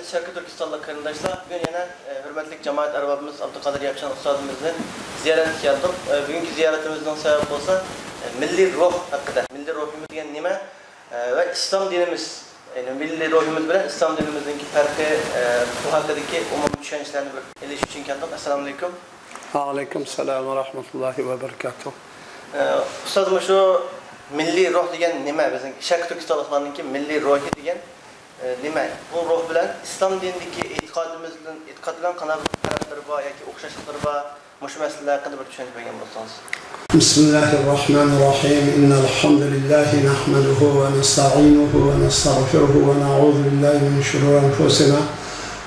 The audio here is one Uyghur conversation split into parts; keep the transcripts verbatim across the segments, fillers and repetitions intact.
شەرقىي تۈركىستانلىق قېرىنداشلار، بۈگۈن يەنە، ئە، ھۆرمەتلىك جامائەت ئەربابىمىز ئابدۇقادىر ياپچان ئۇستازىمىزنى زىيارەتكە كەلدۇق. ئە، بۈگۈنكى زىيارىتىمىزنىڭ سەۋەبى بولسا، ئە، مىللىي روھ ھەققىدە. مىللىي روھىمىز دېگەن نېمە؟ ئە، ۋە ئىسلام دىنىمىز، يەنى مىللىي روھىمىز بىلەن ئىسلام دىنىمىزنىڭكى پەرقى، ئە، بۇ ھەققىدىكى ئومۇمىي چۈشەنچىلەرنى بىر ئېلىش ئۈچۈن كەلدۇق. ئەسسالامۇئەلەيكۇم. ۋەئەلەيكۇم سالام ۋە رەھمەتۇللاھى ۋە بەرىكاتۇھ. ئە، ئۇستاز، مۇشۇ مىللىي روھ دېگەن نېمە؟ بىزنىڭ شەرقىي تۈركىستانلىقلارنىڭكى مىللىي روھى دېگەن، ئە، نېمە؟ بۇ روھ بىلەن ئىسلام دىنىدىكى ئېتىقادىمىز بىلەن، ئېتىقاد بىلەن قانداق بىر پەرقلىرى بار ياكى ئوخشاشلىقلىرى بار؟ مۇشۇ مەسىلىلەر ھەققىدە بىر چۈشەنچە بەرگەن بولسىڭىز. بىسمىللاھىررەھمانىررەھىم. ئىننەلھەمدۇ لىللاھى نەھمەدۇھۇ ۋە نەستەئىنۇھۇ ۋە نەستەغفىرۇھۇ ۋە نەئۇزۇ بىللاھى مىن شۇرۇرى ئەنفۇسىنا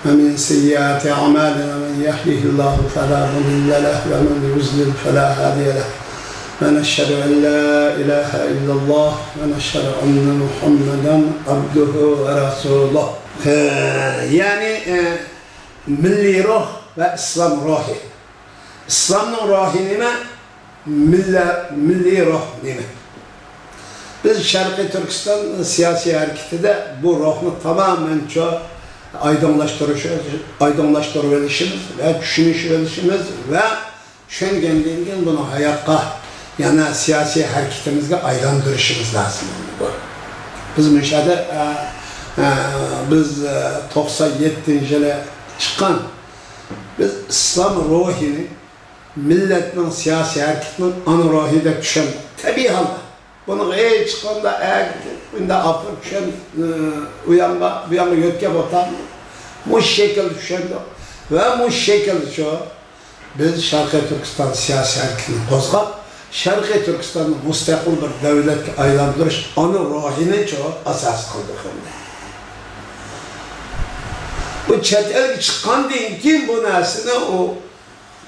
ومن سيئات أعمالنا، من يهده الله فلا مضل له ومن يضلل فلا هادي له، ونشهد أن لا إله إلا الله، ونشهد أن محمدا عبده ورسوله. يەنى، ئە، مىللىي روھ ۋە ئىسلام روھى. ئىسلامنىڭ روھى نېمە؟ مىللە-، مىللىي روھ نېمە؟ بىز شەرقىي تۈركىستان سىياسىي ھەرىكىتىدە بۇ روھنى تامامەن چو-، ئايدىڭلاشتۇرۇش-، ئايدىڭلاشتۇرۇۋېلىشىمىز ۋە چۈشىنىشىۋېلىشىمىز ۋە چۈشەنگەندىن كېيىن بۇنى ھاياتقا، يەنە سىياسىي ھەرىكىتىمىزگە ئايلاندۇرۇشىمىز لازىم بۇ. بىز مۇشۇ يەردە، ئە، ئە، بىز، ئە، توقسان يەتتىنچى يىلى چىققان، بىز ئىسلام روھىنى مىللەتنىڭ سىياسىي ھەرىكىتىنىڭ ئانا روھى دەپ چۈشەندۇق. تەبىئىي ھالدا. بۇنىڭغا ھېچقانداق ئەگىپ، ئۇنداق ئاپىرىپ چۈشەن-، ئۇياققا، بۇياققا يۆتكەپ ئولتۇرمىدۇق. مۇشۇ شەكىلدە چۈشەندۇق. ۋە مۇشۇ شەكىلدە شۇ، بىز شەرقىي تۈركىستان سىياسىي ھەرىكىتىنى قوزغاپ، شەرقىي تۈركىستاننى مۇستەقىل بىر دەۋلەتكە ئايلاندۇرۇش ئانا روھىنى شۇ ئاساس قىلدۇق ئەمدى. بۇ چەت ئەلگە چىققاندىن كېيىن بۇ نەرسىنى ئۇ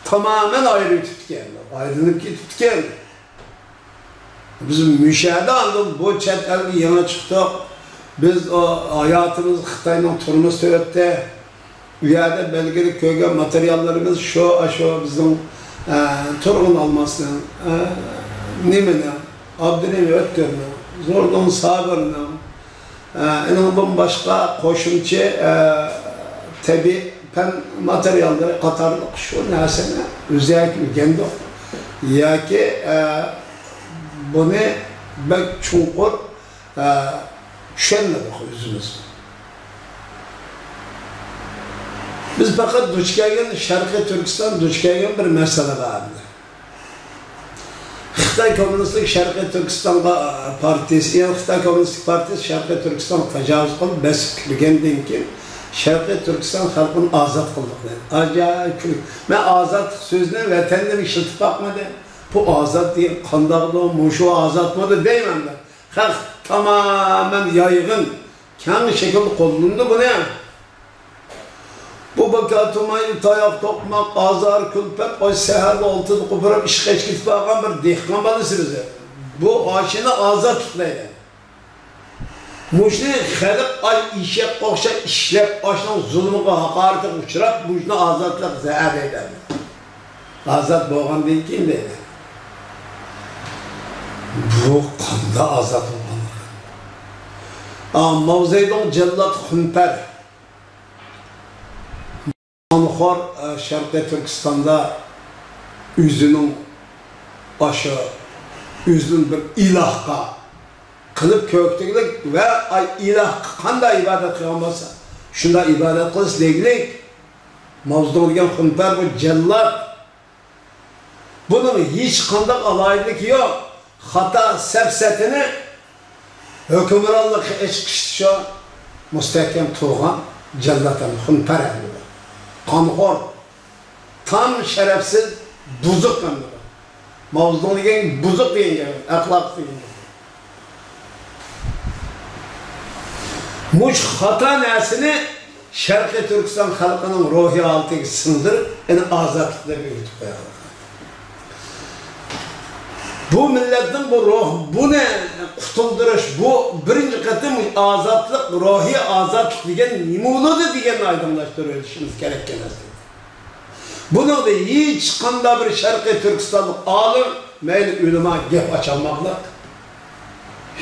تامامەن ئايرىۋېتىپتىكەن، ئايرىلىپ كېتىپتىكەن. بىز مۇشۇ يەردە ئاندىن بۇ چەت ئەلگە يېڭى چىقتۇق. بىز ئۇ ھاياتىمىز خىتاينىڭ تۈرمىسىدە ئۆتتى. ئۇ يەردە بەلگىلىك كۆرگەن ماتېرىياللىرىمىز شۇ، ئاشۇ بىزنىڭ، ئە، تۇرغۇن ئالماسنىڭ، ئە، نېمىنىڭ، ئابدۇرېھىم ئۆتكۈرنىڭ، زوردۇن سابىرنىڭ، ئە، ئۇنىڭدىن باشقا قوشۇمچە، ئە، تەبىئىي پەن ماتېرىياللىرى قاتارلىق شۇ نەرسىنى ئۆزەك ئۆگەندۇق. ياكى، ئە، بۇنى بەك چوڭقۇر، ئە، چۈشەنمىدۇق ئۆزىمىز. بىز پەقەت دۇچ كەلگەن، شەرقىي تۈركىستان دۇچ كەلگەن بىر مەسىلە بار ئەمدى. خىتاي كوممۇنىستلىك شەرقىي تۈركىستانغا پارتىيىسى، يەنى خىتاي كوممۇنىستلىق پارتىيىسى شەرقىي تۈركىستانغا تاجاۋۇز قىلىپ بېسىپ كىرگەندىن كېيىن، شەرقىي تۈركىستان خەلقىنى ئازاد قىلدۇق دەيدۇ. ئاجايىپ كۈلكە. مەن ئازادلىق سۆزىنى ۋەتەندىمۇ ئىشلىتىپ باقمىدىم. بۇ ئازاد دېگەن قانداقدۇ، مۇشۇ ئازادمىدۇ دەيمەن مەن. خەق تامامەن يايغىن، كەڭ شەكىلدە قوللىنىدۇ بۇنى. بۇ باكا توماي، تاياق توقماق، ئازار، كۈلپەت، ئاچ سەھەردە ئالتىدا قوپۇرۇپ ئىشقا كېتىپ بارغان بىر دېھقان بالىسى بىز. بۇ ئاشۇنى ئازادلىق دەيدۇ. مۇشۇنى خەلق ئاي ئېشەككە ئوخشاپ ئىشلەپ، ئاشۇنىڭ زۇلمىغا، ھاقارىتىگە ئۇچراپ، مۇشۇنى ئازادلىق زەھەر دەيدۇ. ئازاد بولغاندىن كېيىن دەيدۇ. بۇ قانداق ئازاد بولغانلىقى؟ ئا، ماۋزېدۇڭ جاللات خۇنپەر. قانخور، ئە، شەرقىي تۈركىستاندا ئۆزىنىڭ ئاشۇ، ئۆزىنىڭ بىر ئىلاھقا قىلىپ كۆكتىگلىك ۋە ئاي ئىلاھقا قانداق ئىبادەت قىلغان بولسا، شۇنداق ئىبادەت قىلىش دېگلىك. ماۋزېدۇڭ دېگەن خۇنپەر بۇ جاللات. بۇنىڭ ھېچقانداق ئالاھىدىلىكى يوق. خاتا سەپسەتىنى ھۆكۈمرانلىققا ئېچىقىشتا شۇ مۇستەھكەم تۇرغان جاللات ھەم خۇنپەر ھەم قانخور، تام شەرەپسىز، بۇزۇق ھەم ماۋزېدۇڭ دېگەن بۇزۇق دېگەن گەپ، ئەخلاق دېگەن گەپ. مۇشۇ خاتا نەرسىنى شەرقىي تۈركىستان خەلقىنىڭ روھىي ھالىتىگە سىڭدۈرۈپ، ئېنى ئازادلىق دەپ ئۆگىتىپ قويغان. بۇ مىللەتنىڭ بۇ روھ، بۇنى قۇتۇلدۇرۇش، بۇ بىرىنچى قېتىم ئازادلىق، روھىي ئازادلىق دېگەن نېمە بولىدۇ دېگەننى ئايدىڭلاشتۇرۇۋېلىشىمىز كېرەك ئەمەس. بۇنىڭدا ھېچقانداق بىر شەرقىي تۈركىستانلىق ئالىم، مەيلى ئۆلىما گەپ ئاچالماقلىق،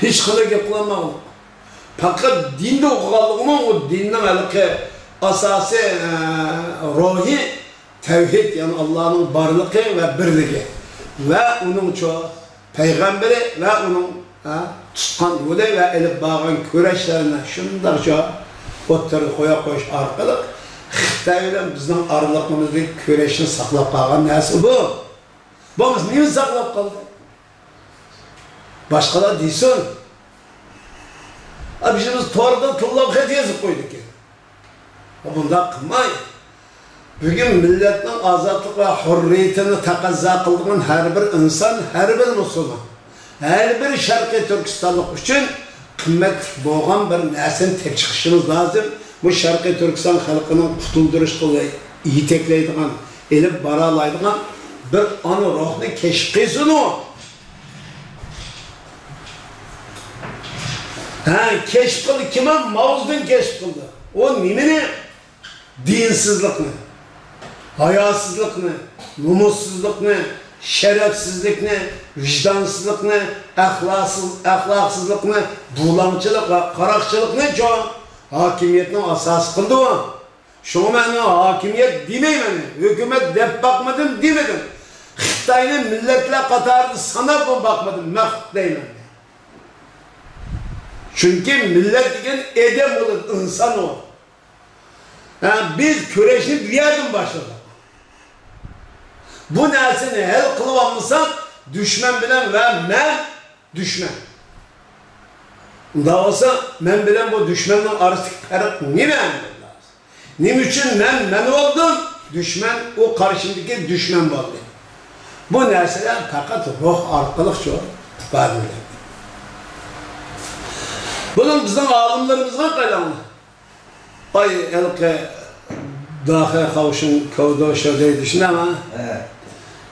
ھېچقانداق گەپ قىلالماقلىق. پەقەت دىندا ئوقۇغانلىقىمۇ ئۇ دىننىڭ ھېلىقى ئاساسىي، ئە، روھى تەۋھىد، يەنى ئاللانىڭ بارلىقى ۋە بىرلىكى ۋە ئۇنىڭ چو-، پەيغەمبىرى ۋە ئۇنىڭ، ئە، تۇتقان يولى ۋە ئېلىپ بارغان كۈرەشلىرىنى شۇنداقچە ئوتتۇرىغا قويۇپ قويۇش ئارقىلىق خىتاي بىلەن بىزنىڭ ئارىلىقىمىزدىكى كۈرەشنى ساقلاپ قالغان نەرسە بۇ. بولمىسا نېمە ساقلاپ قالدى؟ باشقىلار دېسۇن. ئا، بىز توردا تىللاپ خەت يېزىپ قويدۇق. بۇنداق قىلماي. بۈگۈن مىللەتنىڭ ئازادلىق ۋە ھۆررىيىتىنى تەقەززا قىلىدىغان ھەر بىر ئىنسان، ھەر بىر مۇسۇلمان، ھەر بىر شەرقىي تۈركىستانلىق ئۈچۈن قىممەتلىك بولغان بىر نەرسىنى تېپىپ چىقىشىمىز لازىم. بۇ شەرقىي تۈركىستان خەلقىنىڭ قۇتۇلدۇرۇشقا يېتەكلەيدىغان، ئېلىپ بارالايدىغان بىر ئانا روھنى كەشىپ قىلسۇن ئۇ. ھە، كەشىپ قىلدى. كىم؟ ماۋزېدۇڭ كەشىپ قىلدى. ئۇ نېمىنى؟ دىنسىزلىقنى، ھاياسىزلىقنى، نومۇسسىزلىقنى، شەرەپسىزلىكنى، ۋىجدانسىزلىقنى، ئەخلاقسىز-، ئەخلاقسىزلىقنى، بۇلاڭچىلىق ۋە قاراقچىلىقنى چوڭ ھاكىمىيەتنىڭ ئاساسى قىلدى ئۇ. شۇڭا مەن ھاكىمىيەت دېمەيمەن، ھۆكۈمەت دەپ باقمىدىم دېمىدىم. خىتاينى مىللەتلەر قاتارىدا ساناپمۇ باقمىدىم، مەخلۇق دەيمەن. چۈنكى مىللەت دېگەن ئادەم بولىدۇ، ئىنسان ئۇ. ھە، بىز كۈرەشنى بۇ يەردىن باشلىدۇق. بۇ نەرسىنى ھەل قىلىۋالمىساق، دۈشمەن بىلەن ۋە مەن دۈشمەن. ئۇنداق بولسا، مەن بىلەن بۇ دۈشمەننىڭ ئارىسىدىكى پەرق نېمە؟ نېمە ئۈچۈن مەن مەن بولدۇم، دۈشمەن ئۇ قارشىمدىكى دۈشمەن بولدى؟ بۇ نەرسىلەر پەقەت روھ ئارقىلىقچۇ ئىپادىلىنىدۇ. بۇنىڭ بىزنىڭ ئالىملىرىمىزغا قاراڭلار. ئاي، ھېلىقى داخىي خاۋشىڭ كاۋدوشو دەيدۇ، شۇنداقمۇ؟ ھە.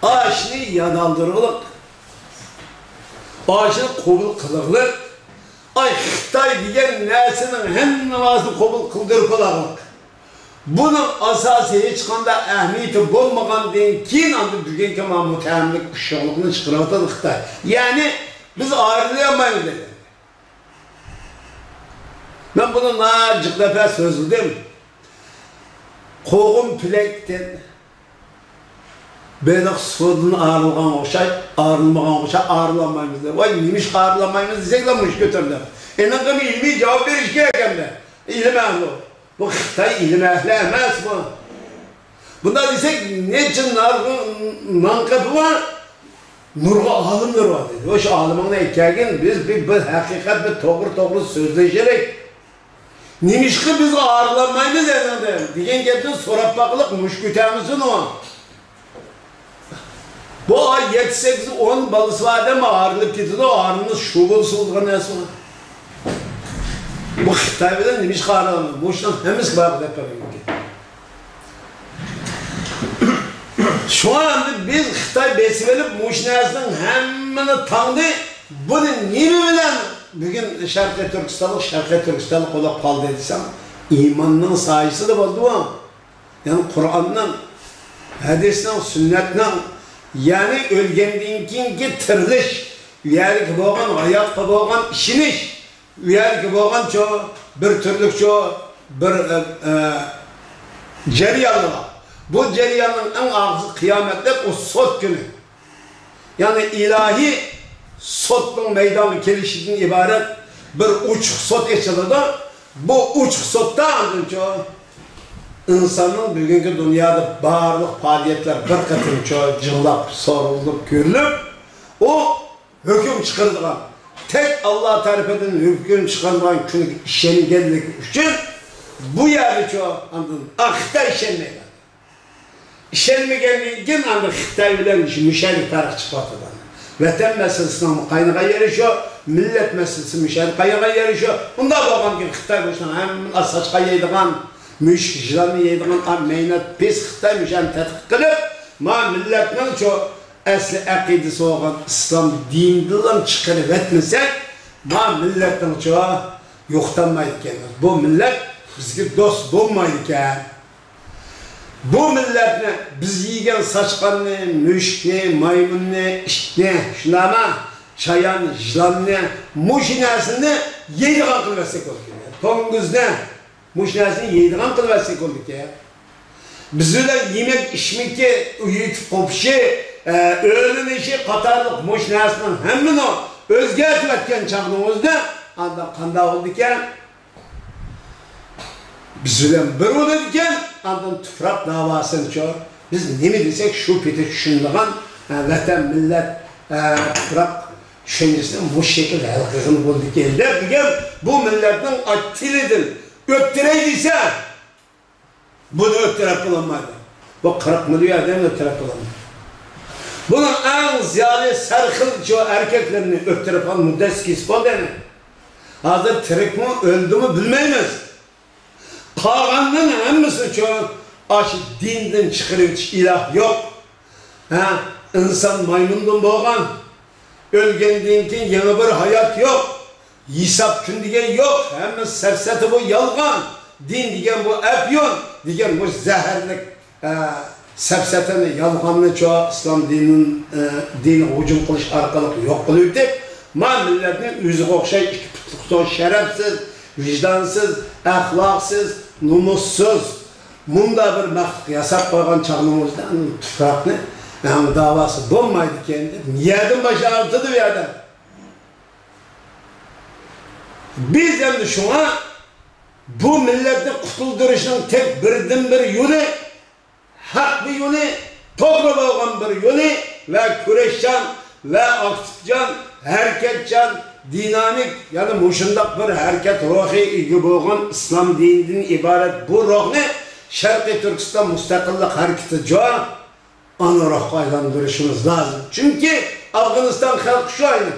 ئاشۇنى ياد ئالدۇرغۇلۇق. ئاشۇنى قوبۇل قىلغۇلۇق. ئاي، خىتاي دېگەن نەرسىنىڭ ھەممە نەرسىنى قوبۇل قىلدۇرۇپ ئالغۇلۇق. بۇنىڭ ئاساسىي ھېچقانداق ئەھمىيىتى بولمىغاندىن كېيىن، ئاندىن بۈگۈنكى مانا مۇتتەھەملىك ئۇششۇقلۇقىنى چىقىرىۋاتىدۇ خىتاي. يەنى، بىز ئايرىلالمايمىز دېدى. مەن بۇنى ناھايىتى جىق دەپە سۆزلىدىم. قوغۇن پېلەكتىن، بېلىق سۇدىن ئايرىلغان ئوخشاي، ئايرىلمىغان ئوخشاي، ئايرىلالمايمىز دەپ. ۋاي، نېمىشقا ئايرىلالمايمىز دېسەكلا، مۇشت كۆتۈرۈلدى. ئېنىقىم ئىلمىي جاۋاب بېرىش كېرەك ئەمدى. ئىلىم ئەھلى. بۇ خىتاي ئىلىم ئەھلى ئەمەس بۇ. بۇنداق دېسەك، نەچچە نارغۇن نان قېپى بار، نۇرغۇن ئالىملار بار دېدى. شۇ ئالىمىڭنى ئەكەلگىن، بىز بىر، بىر ھەقىقەت، بىر توغرا، توغرا سۆزلىشەيلى. نېمىشقا بىز ئايرىلالمايمىز ئەنىڭدىن دېگەن گەپنى سوراپ باقىلىق، مۇشت كۆتەرمىسۇن ئۇ. بۇ ئاي يەتتە، سەككىز، ئون بالىسى بار ئادەم ئايرىلىپ كېتىدۇ، ئايرىلمىسا شۇ بولسا بولىدىغان نەرسە بۇ. بۇ خىتاي بىلەن نېمىشقا ئايرىلىدۇ؟ مۇشۇنىڭ ھەممىسى بار دەپ بەرگەن گەپ. شۇڭا ئەمدى بىز خىتاي بېسىۋېلىپ مۇشۇ نەرسىنىڭ ھەممىنى تاڭدى. بۇنى نېمە بىلەن بۈگۈن شەرقىي تۈركىستانلىق، شەرقىي تۈركىستانلىق بولاپ قالدى دېسەڭ، ئىماننىڭ سايىسىدا بولدى بۇ. يەنى قۇرئاننىڭ، ھەدىسنىڭ، سۈننەتنىڭ، يەنى ئۆلگەندىن كېيىنكى تىرىلىش، ئۇ يەرگە بولغان، ھاياتقا بولغان ئىشىنىش، ئۇ يەرگە بولغانچۇ، بىر تۈرلۈكچۇ، بىر، ئە، ئە، جەريانى بار. بۇ جەرياننىڭ ئەڭ ئاخىرى قىيامەتلىك ئۇ سوت كۈنى. يەنى ئىلاھىي سوتنىڭ مەيدانغا كېلىشىدىن ئىبارەت بىر ئوچۇق سوت ئېچىلىدۇ. بۇ ئوچۇق سوتتا ئاندىنچۇ ئىنساننىڭ بۈگۈنكى دۇنيادا بارلىق پائالىيەتلەر بىر قېتىمچۇ جىڭلاپ، سورۇلۇپ كۆرۈلۈپ، ئۇ ھۆكۈم چىقىرىدىغان، تەك ئاللا تەرىپىدىن ھۆكۈم چىقىرىدىغان كۈنگە ئىشەنگەنلىكى ئۈچۈن بۇ يەردىچۇ ئاندىن خىتاي ئىشەنمەيدۇ. ئىشەنمىگەندىن كېيىن ئاندىن خىتاي بىلەن مۇشۇ يەردە پەرق چىقىۋاتىدۇ. ۋەتەن مەسىلىسىنىڭ قاينىغان يېرى شۇ، مىللەت مەسىلىسى مۇشۇ يەردە قاينىغان يېرى شۇ. ئۇنداق بولغاندىكىن خىتاي بۇ ئىشنىڭ ھەممىنى ساچقا يەيدىغان، مۈشۈك يىلاننى يەيدىغان ئا مەينەت پىس خىتاي مۇشۇ يەرنى تەتقىق قىلىپ، ما مىللەتنىڭچۇ ئەسلى ئەقىدىسى بولغان ئىسلام دىنىدىنلا چىقىرىۋەتمىسەك، ما مىللەتنىڭچۇ يوقىتالمايدىكەنمىز. بۇ مىللەت بىزگە دوست بولمايدىكەن. بۇ مىللەتنى بىز يېگەن ساچقاننى، مۈشۈكنى، مايمۇننى، ئىتنى، شۇنداقمۇ؟ چايان، يىلاننى، مۇشۇ نەرسىنى يەيدىغان قىلىۋەتسەك بولىدىكەن. توڭگۇزنى، مۇشۇ نەرسىنى يەيدىغان قىلىۋەتسەك بولىدىكەن. بىز بىلەن يېمەك ئىچمىكى، يېتىپ قوپۇشى، ئە، ئۆيلىنىشى قاتارلىق مۇشۇ نەرسىنىڭ ھەممىنى ئۆزگەرتىۋەتكەن چاغنىڭ ئۆزىدە ئاندىن قانداق بولىدىكەن؟ بىز بىلەن بىر بولىدىكەن، ئاندىن تۇپراق داۋاسىنىچۇ؟ بىز نېمە دېسەك شۇ پېتى چۈشىنىدىغان، ئە، ۋەتەن، مىللەت، ئە، تۇپراق چۈشەنچىسىنى مۇشۇ شەكىلدە ھەل قىلغىلى بولىدىكەن دەپ دېگەن بۇ مىللەتنىڭ تىلىدىن ئۆتتۈرەي دېسە، بۇنى ئۆتتۈرۈپ بولالمايدۇ. بۇ قىرىق مىليون ئادەم ئۆتتۈرۈپ بولالمايدۇ. بۇنىڭ ئەڭ زىيالىي سەرخىل شۇ ئەركەكلىرىنى ئۆتتۈرۈپ بولغان مۇددەتسى كېسىپ بولدى ئەنە. ھازىر تىرىكمۇ، ئۆلدىمۇ بىلمەيمىز. قالغاننىڭ ھەممىسى ئۈچۈن ئاشۇ دىندىن چىقىرىۋېتىش ئىلاھ يوق. ھە، ئىنسان مايمۇندىن بولغان. ئۆلگەندىن كېيىن يەنە بىر ھايات يوق. ھېساب كۈن دېگەن يوق. ھەممە سەپسەتە، بۇ يالغان. دىن دېگەن بۇ ئەپيۈن دېگەن بۇ زەھەرلىك، ئە، سەپسەتىنى، يالغاننىچۇ ئىسلام دىنىنىڭ، ئە، دىنىغا ھۇجۇم قىلىش ئارقىلىق يوق قىلىۋېتىپ، ما مىللەتنى ئۆزىگە ئوخشاش ئىككى پۇتلۇق، شەرەپسىز، ۋىجدانسىز، ئەخلاقسىز، نومۇسسىز، مۇنداق بىر مەخلۇق ياساپ قويغان چاغنىڭ ئۆزىدە ئۇنىڭ تۇپراقنى، ئەڭ داۋاسى بولمايدىكەن دەپ، نىيەتىم باش ئاغرىتىدۇ بۇ يەردە. بىز ئەمدى شۇڭا بۇ مىللەتنى قۇتۇلدۇرۇشنىڭ تەك بىردىنبىر يولى، ھەق بىر يولى، توغرا بولغان بىر يولى ۋە كۈرەشچان ۋە ئاكتىپچان، ھەرىكەتچان، دىنامىك، يەنى مۇشۇنداق بىر ھەرىكەت روھى ئىگە بولغان ئىسلام دىنىدىن ئىبارەت بۇ روھنى شەرقىي تۈركىستان مۇستەقىللىق ھەرىكىتى جۇا ئانا روھقا ئايلاندۇرۇشىمىز لازىم. چۈنكى ئافغانىستان خەلقى شۇ ئاينى.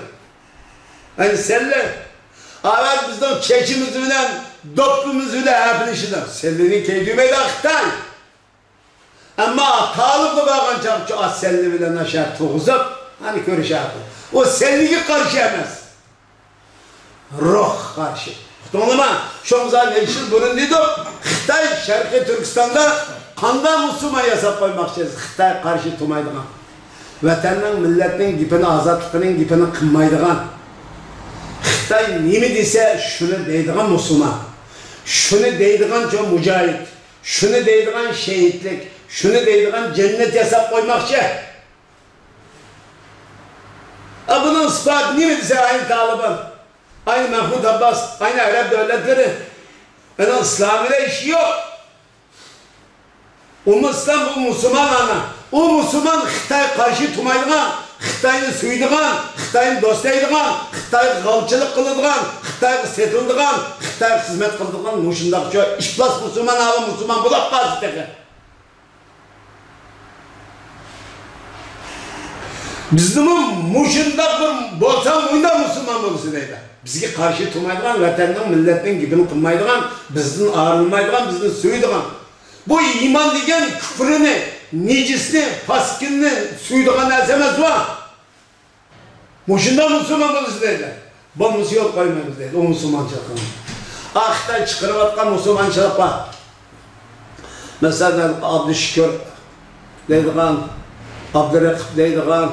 ئەنە سەللە. ئاۋەت بىزنىڭ چېچىمىز بىلەن، دوپپىمىز بىلەن ھەپىلىشىدۇ. سەللىنى كىيدۈرمەيدۇ خىتاي. ئەمما تالىپقا بارغان چاغچۇ ئا سەللە بىلەن ئاشا تۇغۇزۇپ، ئەنە كۆرۈشەتتى. ئۇ سەللىگە قارشى ئەمەس. روھقا قارشى. ئۇقتۇڭلىما؟ شۇڭا نەچچە يىل بۇرۇن دېدۇق، خىتاي شەرقىي تۈركىستاندا قانداق مۇسۇلمان ياساپ قويماقچى؟ خىتاي قارشى تۇرمايدىغان. ۋەتەننىڭ، مىللەتنىڭ گېپىنى، ئازادلىقىنىڭ گېپىنى قىلمايدىغان. خىتاي نېمە دېسە، شۇنى دەيدىغان مۇسۇلمان. شۇنى دەيدىغان چوڭ مۇجاھىد. شۇنى دەيدىغان شېھىتلىك. شۇنى دەيدىغان جەننەت ياساپ قويماقچى. ئا، بۇنىڭ ئىسپاتى نېمە دېسە، ئاينى تالىبان، ئاينى مەھمۇد ئابباس، ئاينى ئەرەب دۆلەتلىرى. ئۇنىڭ ئىسلام بىلەن ئىشى يوق. ئۇمۇ ئىسلام، بۇ مۇسۇلمان ئانا. ئۇ مۇسۇلمان خىتايغا قارشى تۇرمايدىغان، خىتاينى سۆيىدىغان، خىتاينى دوستلايدىغان، خىتايغا غالچىلىق قىلىدىغان، خىتايغا سېتىلىدىغان، خىتايغا خىزمەت قىلىدىغان مۇشۇنداق شۇ ئىپلاس مۇسۇلمان، ھاۋا مۇسۇلمان بولاپ قالسا تېخى. بىزنىمۇ مۇشۇنداق بىر بولساڭ، مۇنداق مۇسۇلمان بولىسەن دەيدۇ. بىزگە قارشى تۇرمايدىغان، ۋەتەننىڭ، مىللەتنىڭ گېپىنى قىلمايدىغان، بىزدىن ئايرىلمايدىغان، بىزنى سۆيىدىغان. بۇ ئىمان دېگەن كۇفرىنى، نىجىسنى، پاسىكىنىنى سۆيىدىغان نەرسە ئەمەس بۇ. مۇشۇنداق مۇسۇلمان بولىسىز دەيدۇ. بولمىسا يول قويمايمىز دەيدۇ ئۇ مۇسۇلمانچىلىقنى. ئا، خىتاي چىقىرىۋاتقان مۇسۇلمانچىلىق بار. مەسىلەن، ئابدۇشۈكۈر دەيدىغان، ئابدۇرەقىپ دەيدىغان،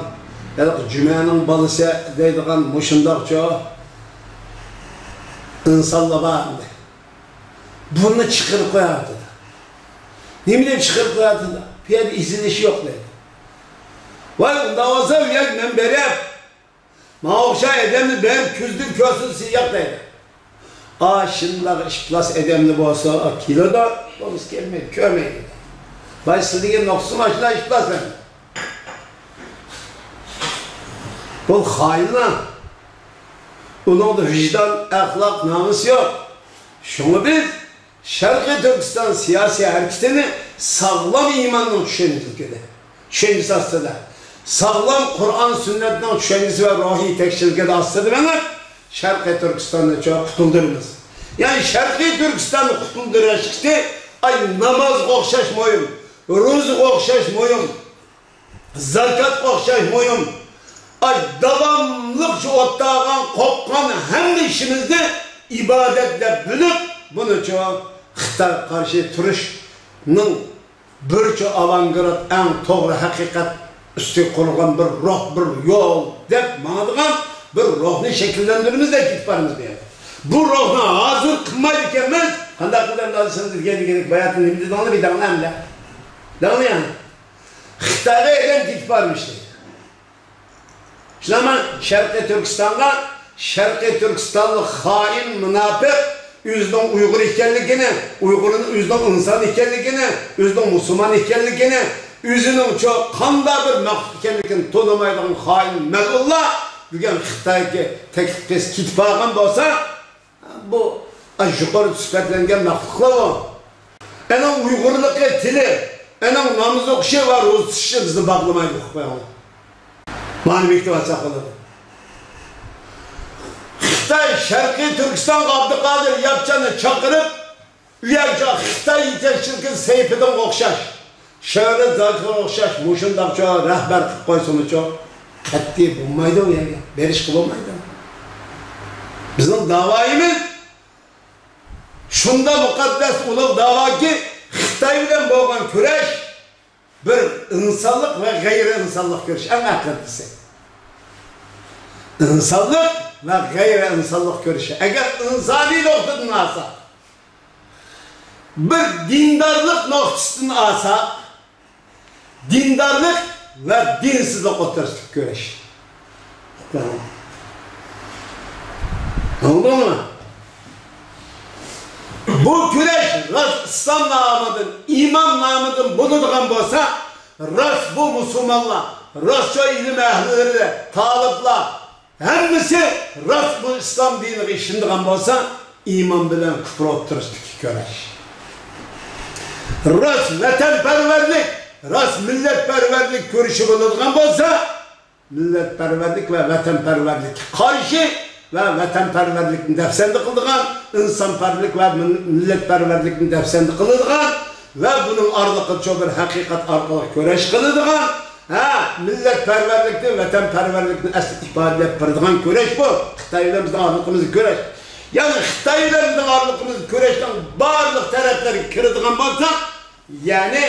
ھېلىقى جۈمەنىڭ بالىسى دەيدىغان مۇشۇنداقچۇ ئىنسانلار بار ئەمدى. بۇنى چىقىرىپ قويۇۋاتىدۇ. نېمە دەپ چىقىرىپ قويۇۋاتىدۇ؟ بۇ يەردە ئېزىلىش يوق دەيدۇ. ۋاي، ئۇنداق بولسا، ئۇ يەرگە مەن بېرىپ، ماڭا ئوخشاش ئادەمنى بېرىپ كۆزدىن كۆرسىتىسى يوق دەيدۇ. ئاشۇنداق ئىپلاس ئادەمنى بولسا كېلىدۇ، بولمىسا كەلمەيدۇ، كۆرمەيدۇ. ۋاي، سىز دېگەن نۇقتىسى ماشۇنداق ئىپلاس ئادەم. بۇ خائىنلار. ئۇنىڭدا ۋىجدان، ئەخلاق، نامۇس يوق. شۇڭا بىز شەرقىي تۈركىستان سىياسىي ھەرىكىتىنى ساغلام ئىماننىڭ چۈشەنچىلىكىدە، چۈشەنچىسى ئاستىدا، ساغلام قۇرئان سۈننەتنىڭ چۈشەنچىسى ۋە روھىي يېتەكچىلىكىدە ئاستىدا مېڭىپ، شەرقىي تۈركىستاننى چوڭ قۇتۇلدۇرىمىز. يەنى شەرقىي تۈركىستاننى قۇتۇلدۇرۇش ھەرىكىتى ئاي نامازغا ئوخشاش مۇھىم، روزىغا ئوخشاش مۇھىم. زاكاتقا ئوخشاش مۇھىم. ئاي، داۋاملىق شۇ ئوتتاغان، قوپقان ھەممە ئىشىمىزنى ئىبادەت دەپ بىلىپ، بۇنىچۇ خىتايغا قارشى تۇرۇشنىڭ بىرچۇ ئاۋانگارت، ئەڭ توغرا ھەقىقەت ئۈستىگە قۇرۇلغان بىر روھ، بىر يول دەپ ماڭىدىغان بىر روھنى شەكىللەندۈرىمىز دەپ كېتىپ بارىمىز بۇ يەردە. بۇ روھنى ھازىر قىلمايدىكەنمىز، قانداق قىلدىم دادىسىنى دېگەن دېگەنلىك باياتىن نېمە دېدىڭلار بىر داڭلا ئەمدى؟ داڭلا يەنى. خىتايغا ئادەم كېتىپ بارمىش دەيدۇ. شۇنداقمۇ شەرقىي تۈركىستانغا، شەرقىي تۈركىستانلىق خائىن، مۇناپىق، ئۆزىنىڭ ئۇيغۇر ئىكەنلىكىنى، ئۇيغۇرنىڭ ئۆزىنىڭ ئىنسان ئىكەنلىكىنى، ئۆزىنىڭ مۇسۇلمان ئىكەنلىكىنى، ئۆزىنىڭ چو-، قانداق بىر مەخلۇق ئىكەنلىكىنى تونۇمايدىغان خائىن مەلئۇنلار بۈگۈن خىتايغا تەكلىپ قىلسا كېتىپ بارغان بولسا، بۇ، ئا، يۇقىرىدا سۈپەتلەنگەن مەخلۇقلار بۇ. ئەنىڭ ئۇيغۇرلۇقى، تىلى، ئەنىڭ ناماز ئوقۇشى ۋە روزا تۇتۇشى بىزنى باغلىمايدۇ، ئۇقۇپ قويۇڭلار. مانا بېكىتىۋالساق بولىدۇ. خىتاي شەرقىي تۈركىستانغا ئابدۇقادىر ياپچاننى چاقىرىپ، ئۇ يەرگە خىتاي يېتەكچىلىكى سەيپىدىنغا ئوخشاش، شەۋلەت زاكىرغا ئوخشاش مۇشۇنداقچۇ رەھبەر قىلىپ قويسىمۇچۇ؟ قەتئىي بولمايدۇ، ئۇ يەرگە بېرىشقا بولمايدۇ. بىزنىڭ داۋايىمىز شۇنداق مۇقەددەس ئۇلۇغ داۋاكى، خىتاي بىلەن بولغان كۈرەش بىر ئىنسانلىق ۋە غەيرىي ئىنسانلىق كۈرىشى، ئەڭ ئەقىدىسى. ئىنسانلىق ۋە غەيرىي ئىنسانلىق كۈرىشى. ئەگەر ئىنسانىي نۇقتىدىن ئالساق، بىر دىندارلىق نۇقتىسىدىن ئالساق، دىندارلىق ۋە دىنسىزلىق ئوتتۇرىسىدىكى كۈرەش. ئاڭلىدىڭمۇ؟ بۇ كۈرەش راست ئىسلام نامىدىن، ئىمان نامىدىن بولىدىغان بولسا، راست بۇ مۇسۇلمانلار، راست شۇ ئىلىم ئەھلىلىرى، تالىپلار، ھەممىسى راست بۇ ئىسلام دىنىغا ئىشىنىدىغان بولسا، ئىمان بىلەن كۇپۇر ئوتتۇرىسىدىكى كۈرەش. راست ۋەتەنپەرۋەرلىك، راست مىللەتپەرۋەرلىك كۈرىشى بولىدىغان بولسا، مىللەتپەرۋەرلىك ۋە ۋەتەنپەرۋەرلىككە قارشى ۋە ۋەتەنپەرۋەرلىكنى دەپسەندە قىلىدىغان، ئىنسانپەرۋەرلىك ۋە مىل-، مىللەتپەرۋەرلىكنى دەپسەندە قىلىدىغان ۋە بۇنىڭ ئارىلىقىدا شۇ بىر ھەقىقەت ئارقىلىق كۈرەش قىلىدىغان، ھە، مىللەتپەرۋەرلىكنى، ۋەتەنپەرۋەرلىكنى ئەسلى ئىپادىلەپ بېرىدىغان كۈرەش بۇ. خىتاي بىلەن بىزنىڭ ئارىلىقىمىزدا كۈرەش. يەنى خىتاي بىلەن بىزنىڭ ئارىلىقىمىزدا كۈرەشنىڭ بارلىق تەرەپلىرىگە كىرىدىغان بولساق، يەنى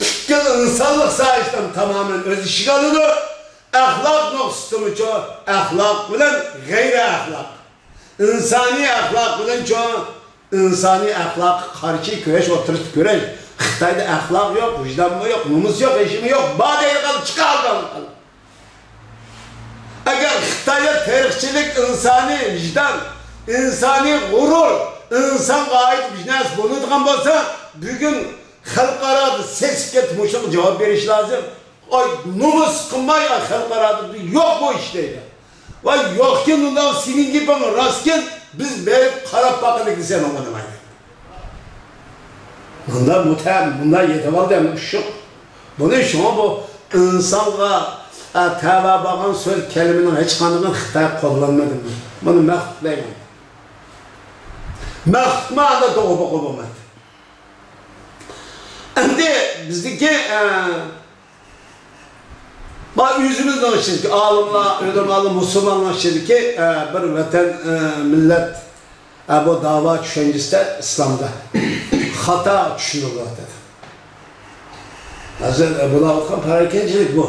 پۈتكۈل ئىنسانلىق ساھەسىدە تامامەن ئۆز ئىچىگە ئالىدۇ. ئەخلاق نۇقتىسىدىمۇچۇ، ئەخلاق بىلەن غەيرىي ئەخلاق، ئىنسانىي ئەخلاق بىلەنچۇ، ئىنسانىي ئەخلاققا قارشى كۈرەش ئوتتۇرىسىدا كۈرەش. خىتايدا ئەخلاق يوق، ۋىجدانمۇ يوق، نومۇس يوق، ھېچنېمە يوق، بار دەيدىغان چىقالغان. ئەگەر خىتايدا تېرىقچىلىك، ئىنسانىي ۋىجدان، ئىنسانىي غۇرۇر، ئىنسانغا ئائىت بىر نەرسە بولىدىغان بولسا، بۈگۈن خەلقئارادا سېسىپ كېتىپ مۇشۇنىڭغا جاۋاب بېرىش لازىم. ئاي، نومۇس قىلماي، ئاي، خەلقئارادا يوق بۇ ئىش دەيدۇ. ۋاي، يوقكەن ئۇنداق سېنىڭ گېپىڭ راستكەن، بىز بېرىپ قاراپ باقىلى دېسە ماڭا نېمە دەيدۇ؟ مۇندا مۇتە-، مۇندا يېتىۋالدى ئەمدى ئۇششۇق. بۇنى شۇڭا بۇ ئىنسانغا، ئە، تەۋە بولغان سۆز كەلىمىنىڭ ھېچقاندىقىنى خىتاي قوللانمىدى. بۇنى مەخلۇق دەيمەن. مەخلۇقمۇ ئاندا توغرا بولغىلى بولمايدۇ. ئەمدى بىزدىكى، ئە، ما ئۆزىمىزنىڭ ئىچىدىكى ئالىملار، ئۆلىمالار، مۇسۇلمانلار ئىچىدىكى، ئە، بىر ۋەتەن، ئە، مىللەت، ئە، بۇ داۋا چۈشەنچىسىدە ئىسلامدا خاتا چۈشىنىلىۋاتىدۇ. ھازىر، ئە، بولۇۋاتقان پاراكەندىچىلىك بۇ.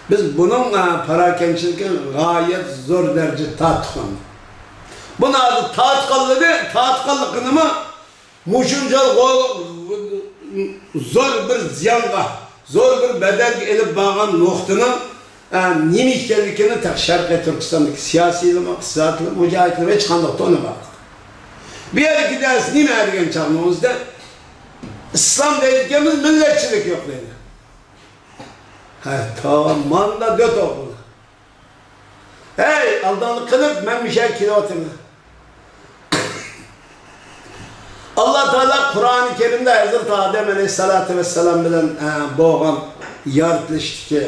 بىز بۇنىڭ، ئە، پاراكەندىچىلىكىنى غايەت زور دەرىجىدە تارتقان. بۇنى ھازىر تارتقانلىقى، تارتقانلىقىنىمۇ مۇشۇنچە غو-، زور بىر زىيانغا، زور بىر بەدەلگە ئېلىپ بارغان نۇقتىنىڭ، ئە، نېمە ئىكەنلىكىنى تېخى شەرقىي تۈركىستاندىكى سىياسىيلىرىمۇ، ئىقتىسادلىرىمۇ، مۇجاھىدلىرىمۇ ھېچقانداق تونۇماپتۇ. بۇ يەردىكى دەرس نېمە دېگەن چاغنىڭىزدا، ئىسلام دەيدىكەنمىز، مىللەتچىلىك يوق دەيدۇ. ھە، تامامدا دۆت ئوغلى. ھەي، ئالداڭلىق قىلىپ، مەن مۇشۇ يەرگە كېلىۋاتىمەن. ئاللا تائالا قۇرئانى كەرىمدە ھەزرىتى ئادەم ئەلەيھىسسالاتۇ ۋەسسالام بىلەن، ئە، بولغان يارىتىلىشتىكى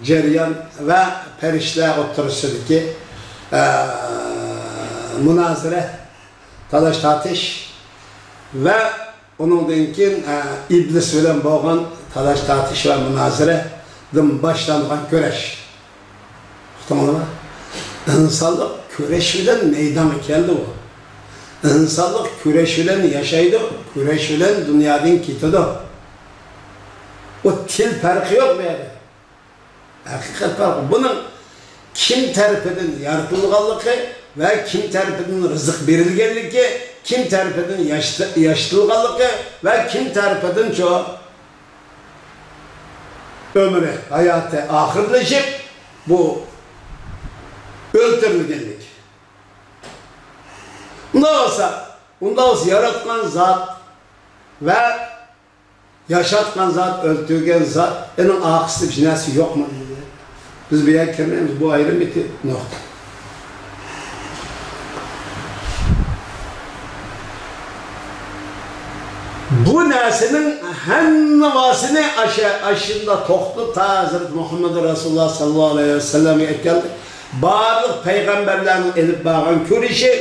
جەريان ۋە پەرىشتىلەر ئوتتۇرىسىدىكى، ئە، مۇنازىرە، تالاش-تارتىش ۋە ئۇنىڭدىن كېيىن، ئە، ئىبلىس بىلەن بولغان تالاش-تارتىش ۋە مۇنازىرىدىن باشلانغان كۈرەش. ئۇقتۇڭلارمۇ؟ ئىنسانلىق كۈرەش بىلەن مەيدانغا كەلدى ئۇ. ئىنسانلىق كۈرەش بىلەن ياشايدۇ، كۈرەش بىلەن دۇنيادىن كېتىدۇ. ئۇ تىل پەرقى يوق بۇ يەردە. ھەقىقەت پەرقى. بۇنىڭ كىم تەرىپىدىن يارىتىلغانلىقى، ۋە كىم تەرىپىدىن رىزىق بېرىلگەنلىكى، كىم تەرىپىدىن ياشىتىلغانلىقى ۋە كىم تەرىپىدىنچۇ ئۆمرى، ھاياتى ئاخىرلىشىپ، بۇ ئۆلتۈرۈلگەنلىكى. ئۇنداق بولسا، ئۇنداق بولسا ياراتقان زات ۋە ياشاتقان زات، ئۆلتۈرگەن زات، ئېنىڭ ئارقىسىدا بىر نەرسە يوقمۇ دېدى. بىز بۇ يەرگە كىرمەيمىز، بۇ ئايرىم بىر نۇقتا. بۇ نەرسىنىڭ ھەممىسىنى ئاشۇ، ئاشۇنداق توختىلىپ، تا ھەزرىتى مۇھەممەد رەسۇلۇللاھ سەللەللاھۇ ئەلەيھى ۋەسەللەمگە ئەكەلدى. بارلىق پەيغەمبەرلەرنىڭ ئېلىپ بارغان كۈرىشى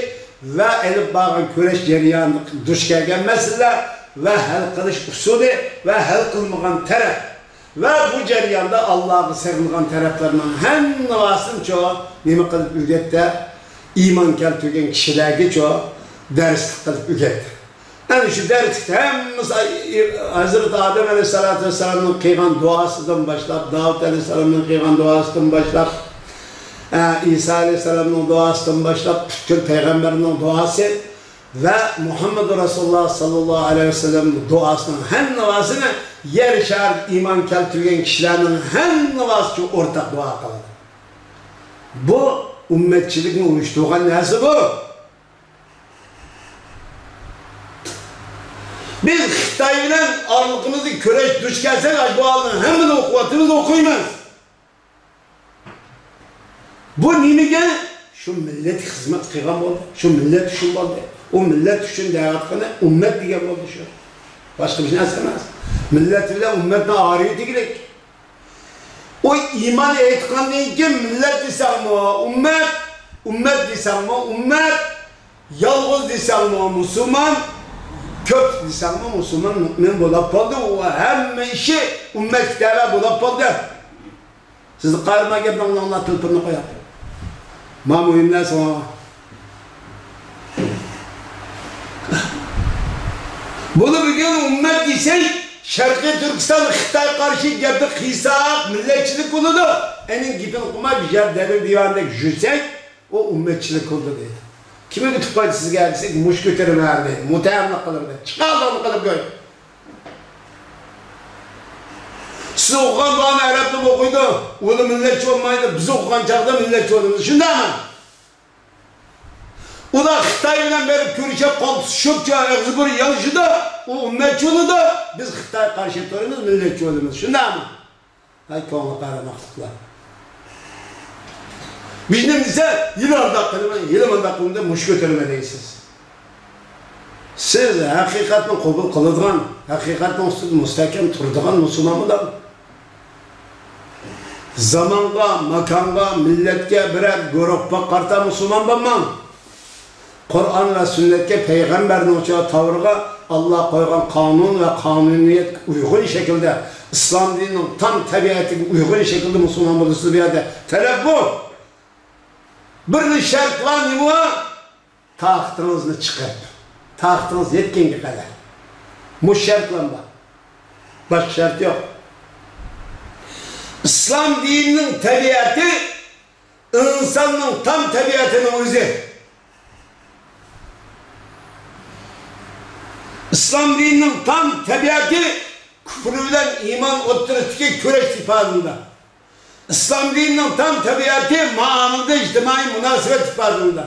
ۋە ئېلىپ بارغان كۈرەش جەريانىدا دۇچ كەلگەن مەسىلىلەر ۋە ھەل قىلىش ئۇسۇلى ۋە ھەل قىلمىغان تەرەپ ۋە بۇ جەرياندا ئاللاغا سېغىنغان تەرەپلەرنىڭ ھەممىسىنىچۇ نېمە قىلىپ ئۆگەتتى؟ ئىمان كەلتۈرگەن كىشىلەرگىچۇ دەرسلىك قىلىپ ئۆگەتتى. ئەنە شۇ دەرسلىكتە ھەممىسى ھەزرىتى ئادەم ئەلەيھىسسالاتۇ ۋەسسالامنىڭ قىلغان دۇئاسىدىن باشلاپ، داۋۇت ئەلەيھىسسالامنىڭ قىلغان دۇئاسىدىن باشلاپ، ئە، ئىسا ئەلەيھىسسالامنىڭ دۇئاسىدىن باشلاپ، پۈتكۈل پەيغەمبەرنىڭ دۇئاسى ۋە مۇھەممەد رەسۇلۇللاھ سەللەللاھۇ ئەلەيھى ۋەسەللەمنىڭ دۇئاسىنىڭ ھەممىسىنى يەر شارىدا ئىمان كەلتۈرگەن كىشىلەرنىڭ ھەممىسى ئورتاق دۇئا قىلىدۇ. بۇ ئۈممەتچىلىكنى ئۇيۇشتۇرغان نەرسە بۇ. بىز خىتاي بىلەن ئارىلىقىمىزدا كۈرەش دۇچ كەلسەك، ئاشۇ بۇ ھالنىڭ ھەممىنى ئوقۇۋاتىمىز، ئوقۇيمىز. بۇ نېمىگە؟ شۇ مىللەتكە خىزمەت قىلغان بولدى. شۇ مىللەت ئۈچۈن بولدى. ئۇ مىللەت ئۈچۈن دەۋاتقىنى ئۈممەت دېگەن بولدى شۇ. باشقا بىر نەرسە ئەمەس. مىللەت بىلەن ئۈممەتنى ئايرىۋېتىگلىك. ئۇ ئىمان ئېيتقاندىن كېيىن مىللەت دېسەڭمۇ ئۈممەت، ئۈممەت دېسەڭمۇ ئۈممەت، يالغۇز دېسەڭمۇ مۇسۇلمان، كۆپ دېسەڭمۇ مۇسۇلمان، مۇئمىن بولاپ بولدى. ئۇ ھەممە ئىشى ئۈممەتكە تەۋە بولاپ بولدى. سىزنى قارىما گەپنى ئاڭلاڭلار، تېلېفوننى قويۇڭ. ما مۇھىم نەرسە ئۇ. بۇنى بۈگۈن ئۈممەت دېسەك، شەرقىي تۈركىستان خىتاي قارشى گەپنى قىلساق، مىللەتچىلىك بولىدۇ. ئەنىڭ گېپىنى قىلماي، بىر يەر دەلىل دىۋاندەك يۈرسەك، ئۇ ئۈممەتچىلىك بولىدۇ دەيدۇ. كىمگە ئۇتۇق پايدا سىزگە دېسەك، مۇشت كۆتۈرىمەن دەيدۇ. مۇتەئەللىق قىلىپ دەيدۇ. چىقاردىغىنى قىلىپ كۆر. سىز ئوقۇغان دۇئانى ئەرەبلەرمۇ ئوقۇيدۇ. ئۇلار مىللەتچى بولمايدۇ. بىز ئوقۇغان چاغدا مىللەتچى بولىمىز. شۇنداقمۇ؟ ئۇلار خىتاي بىلەن بېرىپ كۆرۈشۈپ، قول تۇتۇشۇپ، ئېغىز بۇرۇن يالىشىدۇ. ئۇ ئۈممەتچى بولىدۇ. بىز خىتايغا قارشى تۇرىمىز، مىللەتچى بولىمىز. شۇنداقمۇ؟ ھەي، كۆڭلى قارىماقلىقلار. بىز نېمە دېسە، ھېلى ئانداق قىلىمەن، ھېلى مۇنداق قىلىمەن دەپ مۇشت كۆتۈرىمەن دەيسىز. سىز ھەقىقەتنى قوبۇل قىلىدىغان، ھەقىقەتنىڭ ئۈستىدە مۇستەھكەم تۇرىدىغان مۇسۇلمانمۇ؟ زامانغا، ماكانغا، مىللەتكە، بىرەر گۇرۇھقا قارىتا مۇسۇلمان بولماڭ. قۇرئان ۋە سۈننەتكە، پەيغەمبەرنىڭ تاۋىرىغا، ئاللا قويغان قانۇن ۋە قانۇنىيەتكە ئۇيغۇن شەكىلدە، ئىسلام دىنىنىڭ تام تەبىئەتىگە ئۇيغۇن شەكىلدە مۇسۇلمان بولىسىز. بۇ يەردە تەلەپ بۇ. بىرلا شەرت بار، نېمە ئۇ؟ تاقىتىڭىزنى چىقىرىپ، تاقىتىڭىز يەتكەنگە قەدەر. مۇشۇ شەرتلا بار. باشقا شەرت يوق. ئىسلام دىنىنىڭ تەبىئەتى ئىنساننىڭ تام تەبىئەتىنىڭ ئۆزى. ئىسلام دىنىنىڭ تام تەبىئەتى كۇفر بىلەن ئىمان ئوتتۇرىسىدىكى كۈرەشتە ئىپادىلىنىدۇ. ئىسلام دىنىنىڭ تام تەبىئەتى مۇئامىلىدە ئىجتىمائىي مۇناسىۋەت ئىپادىلىنىدۇ.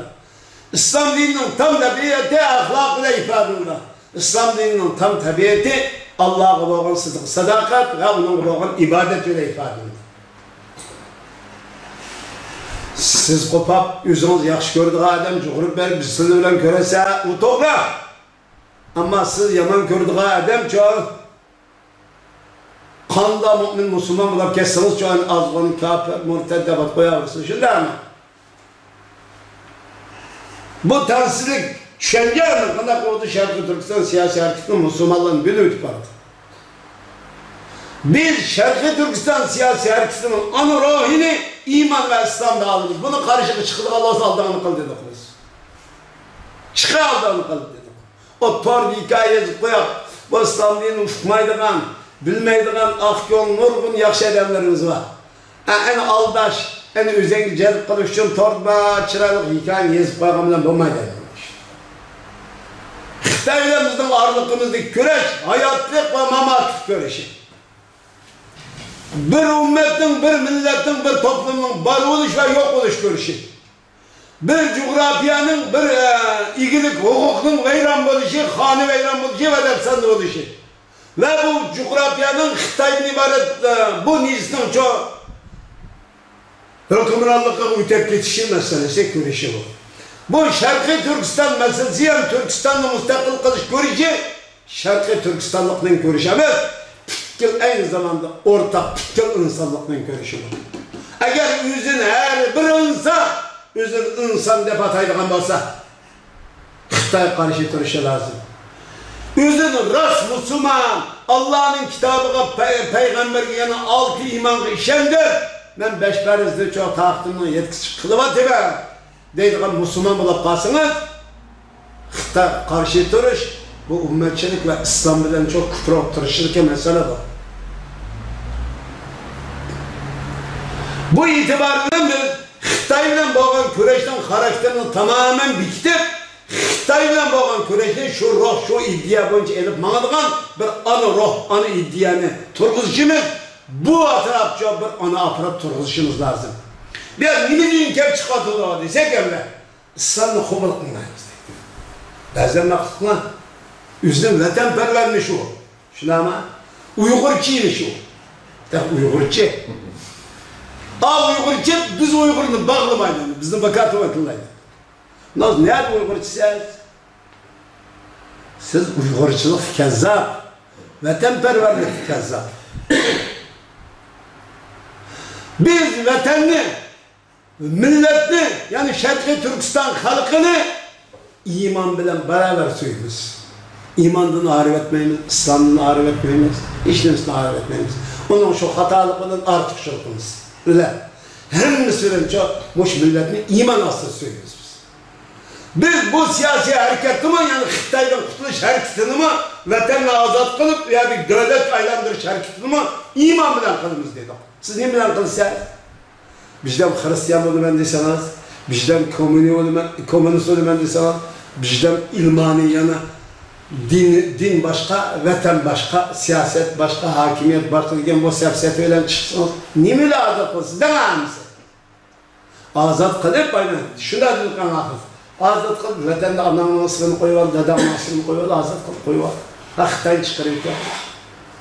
ئىسلام دىنىنىڭ تام تەبىئەتى ئەخلاق بىلەن ئىپادىلىنىدۇ. ئىسلام دىنىنىڭ تام تەبىئىتى ئاللاغا بولغان سىدىق-ساداقەت ۋە ئۇنىڭغا بولغان ئىبادەت بىلەن ئىپادىلىنىدۇ. سىز قوپاپ، ئۆزىڭىز ياخشى كۆرىدىغان ئادەم چۇقۇرۇپ بەرىپ، بىسمىللا بىلەن كۆرۈشسە، ئۇ توغرا. ئەمما سىز يامان كۆرىدىغان ئادەمچۇ، قاندا مۇئمىن مۇسۇلمان بولاپ كەتسىڭىزچۇ، ئازغۇن كاپىر، مۇرتەد دەپ ئات قوياۋېرىسىز، شۇنداقمۇ؟ بۇ تەڭسىزلىك چۈشەنچە قانداق بولدى؟ شەرقىي تۈركىستان سىياسىي ھەرىكىتىنىڭ مۇسۇلمانلارنى بۆلۈۋېتىپ بارىدۇ. بىز شەرقىي تۈركىستان سىياسىي ھەرىكىتىنىڭ ئانا روھىنى ئىمان ۋە ئىسلامدا ئالىمىز. بۇنىڭ قارشىغا چىقىدىغان بولسا، ئالدىغىنى قىل دېدۇق بىز. چىقە، ئالدىغىنى قىل دېدۇق. ئۇ توردا ھېكايە يېزىپ قويۇپ، بۇ ئىسلام دىنىنى ئۇقمايدىغان، بىلمەيدىغان ئاق كۆڭۈل نۇرغۇن ياخشى ئادەملىرىمىز بار. ئە، ئەنە ئالداش، ئەنە ئۆزەڭگە جەلپ قىلىش ئۈچۈن توردا بار چىرايلىق ھېكايىنى يېزىپ قويغان بىلەن بولمايدۇ. خىتاي بىلەن بىزنىڭ ئارىلىقىمىزدىكى كۈرەش ھاياتلىق ۋە ماماتلىق كۈرىشى. بىر ئۈممەتنىڭ، بىر مىللەتنىڭ، بىر توپلۇمنىڭ بار بولۇش ۋە يوق بولۇش كۈرىشى. بىر جۇغراپىيەنىڭ، بىر، ئە، ئىگىلىك ھوقۇقنىڭ ۋەيران بولۇشى، خانىۋەيران بولۇشى ۋە دەپسەندە بولۇشى. ۋە بۇ جۇغراپىيەنىڭ خىتايدىن ئىبارەت، ئە، بۇ نىجىسنىڭ چوڭ ھۆكۈمرانلىقىغا ئۆتۈپ كېتىشى مەسىلىسى كۈرىشى بۇ. بۇ شەرقىي تۈركىستان مەسىلىسى ھەم تۈركىستاننى مۇستەقىل قىلىش كۈرىشى شەرقىي تۈركىستانلىقنىڭ كۈرىشى ئەمەس، پۈتكۈل ئەينى زاماندا ئورتاق پۈتكۈل ئىنسانلىقنىڭ كۈرىشى بۇ. ئەگەر ئۆزىنى ھەر بىر ئىنسان، ئۆزىنى ئىنسان دەپ ئاتايدىغان بولسا، خىتايغا قارشى تۇرۇشى لازىم. ئۆزىنى راست مۇسۇلمان، ئاللانىڭ كىتابىغا، پەي-، پەيغەمبەرگە، يەنە ئالتە ئىمانغا ئىشەندىم، مەن بەش پەرزنى چوڭ تاقىتىمنىڭ يەتكۈسىچە قىلىۋاتىمەن دەيدىغان مۇسۇلمان بولۇپ قالسىڭىز، خىتايغا قارشى تۇرۇش بۇ ئۈممەتچىلىك ۋە ئىسلام بىلەن چوڭ كۇپۇر ئوتتۇرىسىدىكى مەسىلە بۇ. بۇ ئېتىبار بىلەن بىز خىتاي بىلەن بولغان كۈرەشنىڭ خاراكتېرىنى تامامەن بېكىتىپ، خىتاي بىلەن بولغان كۈرەشنى شۇ روھ، شۇ ئىدىيە بويىچە ئېلىپ ماڭىدىغان بىر ئانا روھ، ئانا ئىدىيەنى تۇرغۇزۇشىمىز، بۇ ئەتراپچە بىر ئانا ئاپپارات تۇرغۇزۇشىمىز لازىم. بۇ يەر نېمە دىن كەپ چىقىۋاتىدۇ دېسەك، ئەمدى ئىسلامنى قوبۇل قىلمايمىز دەيدۇ. بەزىلەر ماقۇل قىلغان. ئۆزىنىڭ ۋەتەنپەرۋەرمىشۇ. شۇنداقمۇ؟ ئۇيغۇرچىمىشۇ. دەپ ئۇيغۇرچى. ئا ئۇيغۇرچى، بىز ئۇيغۇرنى باغلىمايدۇ. بىزنى باكاتىۋاتىلايدۇ. ناز نەدە ئۇيغۇرچىسىز؟ سىز ئۇيغۇرچىلىق كەززاپ، ۋەتەنپەرۋەرلىك كەززاپ. بىز ۋەتەننى، مىللەتنى، يەنى شەرقىي تۈركىستان خەلقىنى ئىمان بىلەن باراۋەر سۆيىمىز. ئىماندىن ئايرىۋەتمەيمىز، ئىسلامدىن ئايرىۋەتمەيمىز، ھېچ نېمىسىدىن ئايرىۋەتمەيمىز. ئۇنىڭ شۇ خاتالىقىدىن ئارتۇقچىلىقىمىز بىلەن ھەممىسى بىلەن شۇ، مۇشۇ مىللەتنى ئىمان ئاستىدا سۆيىمىز بىز. بىز بۇ سىياسىي ھەرىكەتنىمۇ، يەنى خىتايدىن قۇتۇلۇش ھەرىكىتىنىمۇ، ۋەتەننى ئازاد قىلىپ، ئۇ يەردىكى دۆلەتكە ئايلاندۇرۇش ھەرىكىتىنىمۇ ئىمان بىلەن قىلىمىز دېدۇق. سىز نېمە بىلەن قىلىسىز؟ بىردەم خىرىستىيان بولىمەن دېسىڭىز، بىردەم كوممۇنى بولىمەن، كوممۇنىست بولىمەن دېسىڭىز، بىردەم ئىلمانىي، يەنە دىن، دىن باشقا، ۋەتەن باشقا، سىياسەت باشقا، ھاكىمىيەت باشقا دېگەن بۇ سەپسەتە بىلەن چىقسىڭىز، نېمە ئىلە ئازاد قىلىسىز دەڭ ھەممىسى. ئازاد قىلىپ، ئاينى شۇنداق دېدۇق ئاخىر. ئازاد قىلىپ، ۋەتەندە ئاناڭنىڭ ئىسمىنى قويۇۋال، داداڭنىڭ ئىسمىنى قويۇۋال، ئازاد قىلىپ قويۇۋال. ھە، خىتاينى چىقىرىۋېتىۋەت.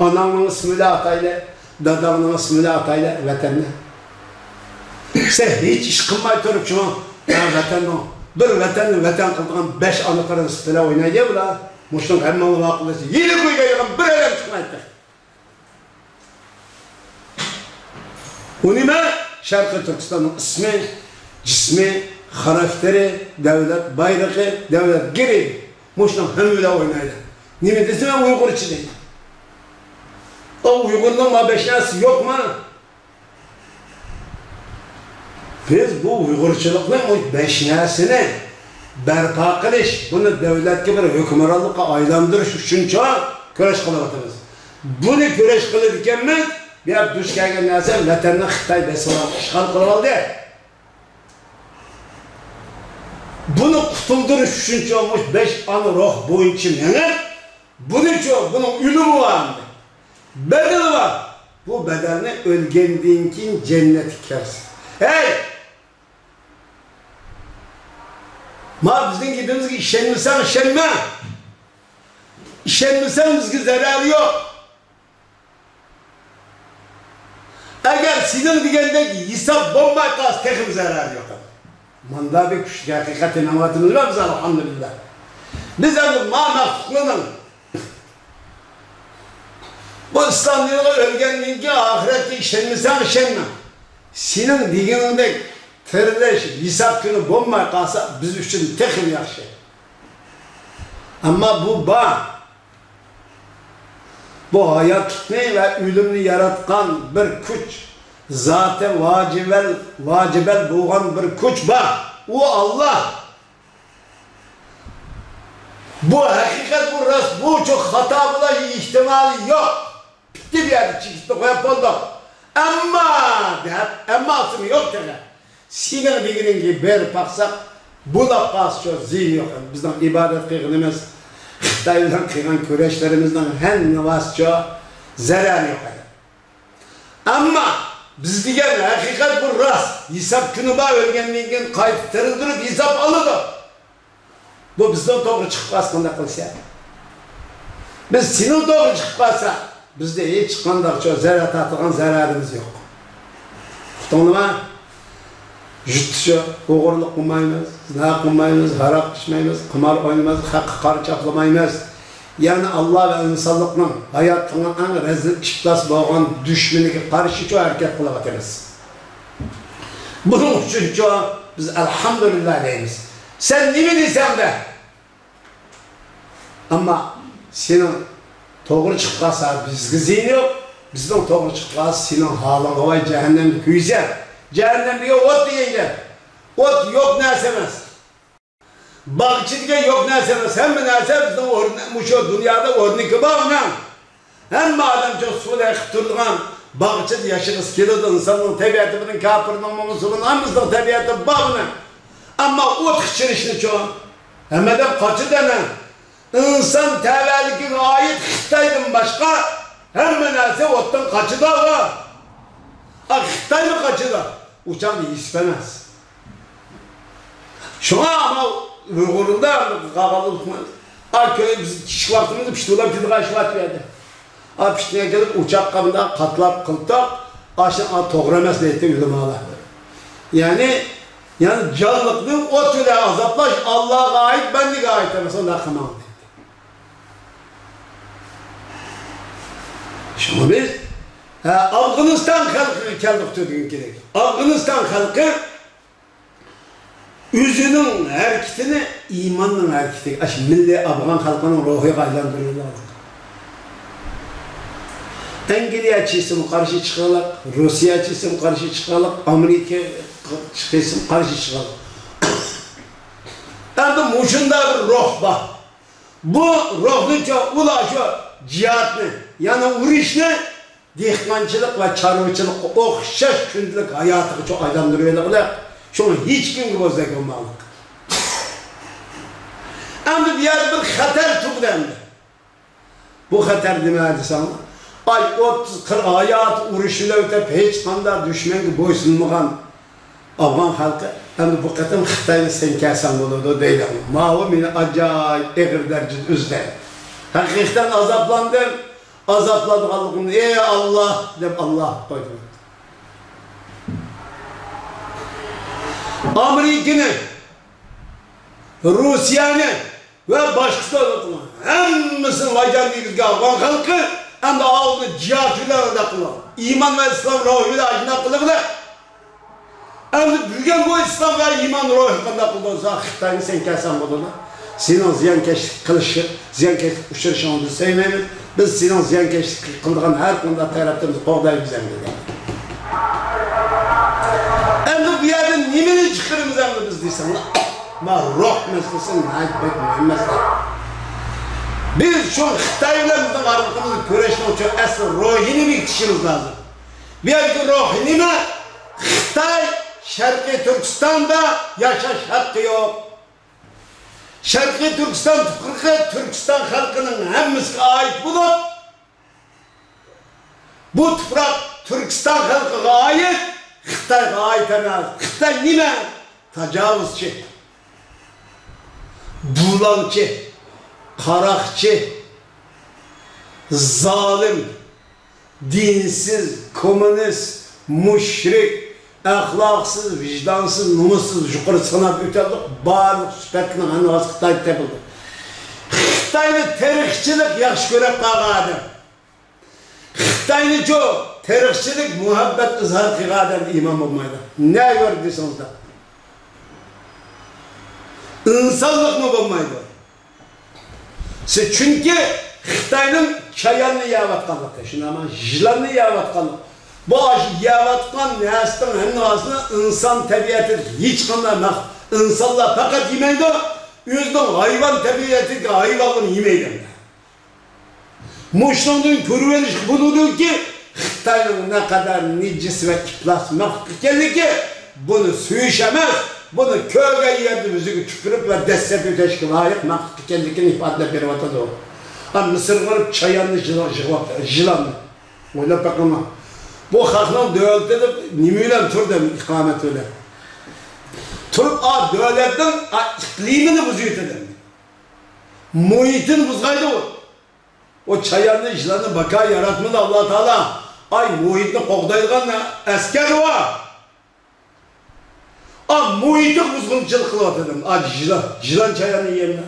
ئاناڭنىڭ ئىسمىنى ئاتايلى، داداڭنىڭ ئىسمىنى ئاتايلى، ۋەتەننى. سەن ھېچ ئىش قىلماي تۇرۇپ شۇڭا، ھە، ۋەتەننىڭ، بىر ۋەتەننى ۋەتەن قىلىدىغان بەش ئانا قېرىندىش بىلەن ئوينايدۇ بۇلار. مۇشۇنىڭ ھەممىڭلار ماقۇل دېسە، يېنىك ئۆيگە يىغىن بىر ئادەم چىقمايتتى. ئۇ نېمە؟ شەرقىي تۈركىستاننىڭ ئىسمى، جىسمى، خاراكتېرى، دۆلەت بايرىقى، دۆلەت گېربى. مۇشۇنىڭ ھەممە بىلەن ئوينايدۇ. نېمە دېسە، مەن ئۇيغۇرچى دەيدۇ. ئۇ ئۇيغۇرنىڭ ما بەش نەرسىسى يوقما؟ بىز بۇ ئۇيغۇرچىلىقنى، بۇ بەش نەرسىنى بەرپا قىلىش، بۇنى دۆلەتكە بىر ھۆكۈمرانلىققا ئايلاندۇرۇش ئۈچۈنچۇ كۈرەش قىلىۋاتىمىز. بۇنى كۈرەش قىلىدىكەنمىز، بۇ يەردە دۇچ كەلگەن نەرسە ۋەتەننى خىتاي بېسىۋالدى، ئىشغال قىلىۋالدى. بۇنى قۇتۇلدۇرۇش ئۈچۈنچۇ مۇشۇ بەش ئانا روھ بويىچە مېڭىپ، بۇنىچۇ، بۇنىڭ ئۆلۈمى بار، بەدىلى بار. بۇ بەدەلنى ئۆلگەندىن كېيىن جەننەتكە كىرسە. ھەي! ما بىزنىڭ گېپىمىزگە ئىشەنمىسەڭ ئىشەنمە. ئىشەنمىسەڭ بىزگە زەرەرى يوق. ئەگەر سېنىڭ دېگەندەك ھېساب بولماي قالسا، تېخىمۇ زەرەرى يوق. ماندا بىر كۈچلۈك ھەقىقەتنى ئاڭلىتىمىزمۇ بىز، ئەلھەمدۇلىللا. بىز ئەمدى ما مەخلۇقنىڭ بۇ ئىسلام دىنىغا ئۆلگەندىن كېيىن ئاخىرەتكە ئىشەنمىسەڭ ئىشەنمە. سېنىڭ دېگىنىڭدەك تىرىلىش، ھېساب كۈنى بولماي قالسا، بىز ئۈچۈن تېخىمۇ ياخشى. ئەمما بۇ بار. بۇ ھاياتلىقنى ۋە ئۆلۈمنى ياراتقان بىر كۈچ، زاتى ۋاجىبەل، ۋاجىبەل بولغان بىر كۈچ بار. ئۇ ئاللا. بۇ ھەقىقەت، بۇ راست، بۇچۇ خاتا بولۇش ئېھتىمالى يوق. پۈتتى بۇ يەردە، چېكىتنى قويۇپ بولدۇق. ئەمما دەپ، ئەمماسىمۇ يوق تېخى. سېنىڭ دېگىنىڭگە بېرىپ باقساق، بولاپ قالسىچۇ، زىيىنى يوق. بىزنىڭ ئىبادەت قىلغىنىمىز، خىتاي بىلەن قىلغان كۈرەشلىرىمىزنىڭ ھەممىسىچۇ، زەرەرى يوق ئىدى. ئەمما بىز دېگەن ھەقىقەت بۇ راست. ھېساب كۈنى بار، ئۆلگەندىن كېيىن قايتا تىرىلدۈرۈپ ھېساب ئالىدۇ. بۇ بىزنىڭ توغرا چىقىپ قالسا قانداق قىلىسەن؟ بىز سېنىڭ توغرا چىقىپ قالسا، بىزدە ھېچقانداق زەرەر تارتىدىغان زەرەرىمىز يوق. ئۇقتۇڭلىما؟ يۇرتتا شۇ ئوغرىلىق قىلمايمىز، زىنا قىلمايمىز، ھاراق ئىچمەيمىز، قىمار ئوينىمايمىز، خەققە قارا چاپلىمايمىز. يەنى ئاللا ۋە ئىنسانلىقنىڭ ھاياتلىقنىڭ ئەڭ رەزىل ئىپلاس بولغان دۈشمىنىگە قارشىچۇ ھەرىكەت قىلىۋاتىمىز. بۇنىڭ ئۈچۈنچۇ بىز ئەلھەمدۇلىللا دەيمىز. سەن نېمە دېسەڭ دە. ئەمما سېنىڭ توغرا چىقىپ قالسا بىزگە زىيىنى يوق، بىزنىڭ توغرا چىقىپ قالسا سېنىڭ ھالىڭغا ۋاي جەھەننەمدە كۆيسەن. جەھەننەمدىكى ئوت دېگەن گەپ. ئوت يوق نەرسە ئەمەس. باغچە دېگەن يوق نەرسە ئەمەس. ھەممە نەرسە بىزنىڭ ئورنى، مۇشۇ دۇنيادا ئورنىكى بار ئۇنىڭ. ھەممە ئادەم چوڭ سۇدا ئېقىپ تۇرىدىغان باغچىدا ياشىغۇسى كېلىدۇ. ئىنساننىڭ تەبىئەتى بىلەن كاپىرنىڭ، مۇسۇلمان ھەممىسىنىڭ تەبىئەتى بار ئۇنىڭ. ئەمما ئوتقا چىرىشنىچۇ؟ ھەممە ئادەم قاچىدۇ ئەنە. ئىنسان تەۋەلىكىگە ئائىت خىتايدىن باشقا ھەممە نەرسە ئوتتىن قاچىدۇ. ئا، خىتايمۇ قاچىدۇ. ئۇ چاغدا ھېساب ئەمەس. شۇڭا ئانا ئۇيغۇردا قالغانلىق، ئا، كۆ-، بىز كىچىك ۋاقتىمىزدا پىتۇلار كېتىدىغان ئىش بار ئىدى. ئا، پىتنە كېلىپ، ئۇچاققا مۇنداق قاتلاپ قىلتاق، ئاشۇ، ئا، توغرا ئەمەس دەيتتى ئۆلىمالار. يەنى، يەنى جانلىقنى ئوت بىلەن ئازابلاش ئاللاغا ئائىت، بەندىگە ئائىت ئەمەس، ئۇنداق قىلماڭ دەيتتى. شۇڭا بىز، ھە، ئافغانىستان خەلقىگە كەلدۇق تۆتىگۈن كېرەك. ئافغانىستان خەلقى ئۆزىنىڭ ھەرىكىتىنى ئىماننىڭ ھەرىكىتىگە، ئاشۇ مىللىي ئافغان خەلقىنىڭ روھىغا ئايلاندۇرۇۋالدى. ئەنگلىيە چىقسىمۇ قارشى چىققانلىق، روسىيە چىقسىمۇ قارشى چىققانلىق، ئامېرىكا چىقسىمۇ قارشى چىققانلىق. ئەمدى مۇشۇنداق بىر روھ بار. بۇ روھنىچۇ، ئۇلار شۇ جىھادنى، يەنى ئۇرۇشنى دېھقانچىلىق ۋە چارۋىچىلىققا ئوخشاش كۈندىلىك ھاياتىغىچۇ ئايلاندۇرۇۋېلىغلى، شۇڭا ھېچكىمگە بوزەك بولماڭلىق. ئەمدى بۇ يەردە بىر خەتەر تۇغدى ئەمدى. بۇ خەتەر نېمە دېسەڭلار، ئاي، ئوتتۇز قىرىق ھاياتى ئۇرۇش بىلەن ئۆتۈپ، ھېچقانداق دۈشمەنگە بويسۇنمىغان ئافغان خەلقى ئەمدى بۇ قېتىم خىتاينى سەن كەلسەڭ بولىدۇ دەيدۇ. ماۋۇ مېنى ئاجايىپ ئېغىر دەرىجىدە ئۈزدى. ھەقىقەتەن ئازابلاندىم. ئازابلانغانلىقىمنى، ئى ئاللا دەپ، ئاللا قويدۇم. ئامېرىكىنى، روسىيەنى ۋە باشقا دۆلەتلەرنىڭ ھەممىسىنى ۋايجان دېگۈزگەن ئافغان خەلقى ئەمدى ئالدى جىھاد بىلەن ئۇنداق قىلىدۇ. ئىمان ۋە ئىسلام روھى بىلەن ئاشۇنداق قىلىدۇ. ئەمدى بۈگۈن بۇ ئىسلام ۋە ئىمان روھى قانداق قىلىدۇ دېسە، خىتاينى سەن كەلسەڭ بولىدۇ. سېنىڭ زىيانكەشلىك قىلىشىڭ، زىيانكەشلىك ئۇچرىشىڭنى بىز سۆيمەيمىز. بىز سېنىڭ زىيانكەشلىك قىلىدىغان ھەر قانداق تەرەپتىن بىز قوغدايمىز ئەمدى دېدى. ئەمدى بۇ يەردىن نېمىنى چىقىرىمىز ئەمدى بىز دېسەڭلار، ما روھ مەسىلىسى ناھايىتى بەك مۇھىم مەسىلە. بىز شۇ خىتاي بىلەن بىزنىڭ ئارىلىقىمىزدا كۈرەشنىڭ شۇ ئەسلى روھىنى بېكىتىشىمىز لازىم. بۇ يەردىكى روھ نېمە؟ خىتاي شەرقىي تۈركىستاندا ياشاش ھەققى يوق. شەرقىي تۈركىستان تۇپرىقى تۈركىستان خەلقىنىڭ ھەممىسىگە ئائىت بولۇپ، بۇ تۇپراق تۈركىستان خەلقىگە ئائىت، خىتايغا ئائىت ئەمەس. خىتاي نېمە؟ تاجاۋۇزچى، بۇلاڭچى، قاراقچى، زالىم، دىنسىز، كوممۇنىست، مۇشرىك، ئەخلاقسىز، ۋىجدانسىز، نومۇسسىز، يۇقىرى ساناپ ئۆتەرلىك بارلىق سۈپەتنىڭ ھەممىسى خىتايدا تېپىلىدۇ. خىتاينى تېرىقچىلىق ياخشى كۆرۈپ قالغان ئادەم، خىتاينىچۇ تېرىقچىلىك مۇھەببەت ئىزھار قىلغان ئادەم ئىمان بولمايدۇ. نەگە كۆرە دېسىڭىزلا، ئىنسانلىقمۇ بولمايدۇ. سىز چۈنكى خىتاينىڭ چاياننى يەۋاتقانلىقى، شۇنداقمۇ يىلاننى يەۋاتقانلىقى. بۇ ئاشۇ يەۋاتقان نەرسىنىڭ ھەممىسىنى ئىنسان تەبىئەتىدىكى ھېچقانداق مەخ-، ئىنسانلار پەقەت يېمەيدۇ، ئۆزىنىڭ ھايۋان تەبىئەتىدىكى ھايۋانلىرىنى يېمەيدۇ. مۇشۇنىڭدىن كۆرۈۋېلىشقا بولىدۇكى، خىتاينىڭ نەقەدەر نىجىس ۋە ئىپلاس مەخلۇق ئىكەنلىكى، بۇنى سۆيۈش ئەمەس، بۇنى كۆرگەن يەردە يۈزىگە تۈكۈرۈپ ۋە دەسسەپ ئۆتۈشكە لايىق مەخلۇق ئىكەنلىكىنى ئىپادىلەپ بېرىۋاتىدۇ. ھە، مىسىرغا بېرىپ چاياننى يىغ-، يىغىۋاپتۇ، يىلاننى. ئويلاپ بېقىڭلار. بۇ خەقنىڭ دۆلىتى دەپ نېمە بىلەن تۇردى، ئىقامەت بىلەن؟ تۇرۇپ، ئا، دۆلەتنىڭ، ئا، ئىقلىمىنى بۇزۇۋېتىدۇ. مۇھىتىنى بۇزغايدۇ. ئۇ چاياننى، يىلاننى بىكار ياراتمىدى ئاللا تائالا. ئاي، مۇھىتنى قوغدايدىغان ئەسكەر بار. ئا، مۇھىتقا بۇزغۇنچىلىق قىلىۋاتىدۇ. ئا، يىلان، يىلان چاياننى يېمە.